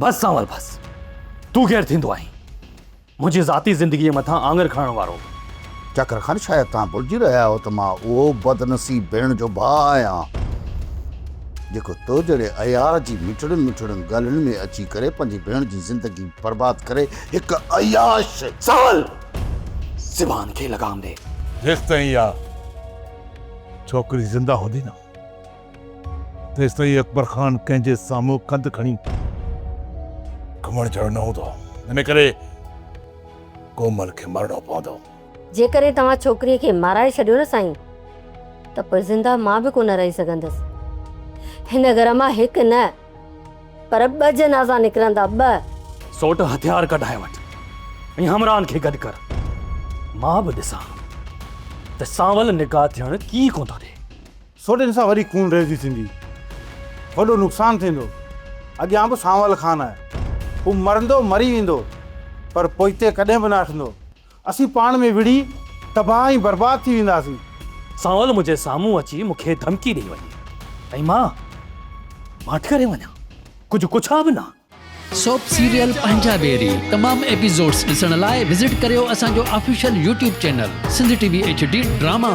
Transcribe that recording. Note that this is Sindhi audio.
بس سانول بس. تون ڪير ٿيندو آهين منهنجي ذاتي زندگيء مٿان آڱر کڻڻ وارو؟ چاڪر خان، شايد توهان ڀلجي رهيا آهيو ته مان اهو بدنصيب ڀيڻ جو ڀاء آهيان، جيڪو تو جهڙي عيار جي مٺڙين مٺڙين ڳالهين ۾ اچي ڪري پنهنجي ڀيڻ جي زندگي برباد ڪري هڪ عياش. سانول! زبان کي لگام ڏي. جيستائين اها ڇوڪري زنده هوندي نه، تيستائين اڪبر خان ڪنهن جي سامهون ڪنڌ کڻي گهمڻ جهڙو نه هوندو. ان ڪري ڪومل کي مرڻو پوندو. جيڪڏهن توهان ڇوڪريء کي مارائي ڇڏيو نه سائين ته پوء زنده مان به ڪونه رهي سگهندس. هن گهر مان هڪ نه پر ٻه جنازا نڪرندا، ٻه. سوٽ هٿيار ڪڍائي وٺ ۽ همراهن کي گڏ ڪر. مان به ڏسان ته سانول نڪاح ٿيڻ ڪيئن ڪونه ٿو ڏئي. سوٽ ان سان وري خون ريزي ٿيندي. وڏو نقصان ٿيندو. اڳيان به سانول خان آهي. هو مرندو مري ويندو پر پوئتي ڪڏهن به نه هٽندو. اسين پاڻ ۾ وڙهي تباهه ۽ برباد ٿي وينداسين. سانول منهنجي سامهون اچي مون کي ڌمڪي ڏئي وڃي ۽ مان ماٺ ڪري وڃان، ڪجهه ڪڇان به نه. سوپ سيريل پنهنجا ويري تمام ايپيسوڊس ڏسڻ لاء وزٽ ڪريو اسان جو official YouTube channel Sindh T V H D drama.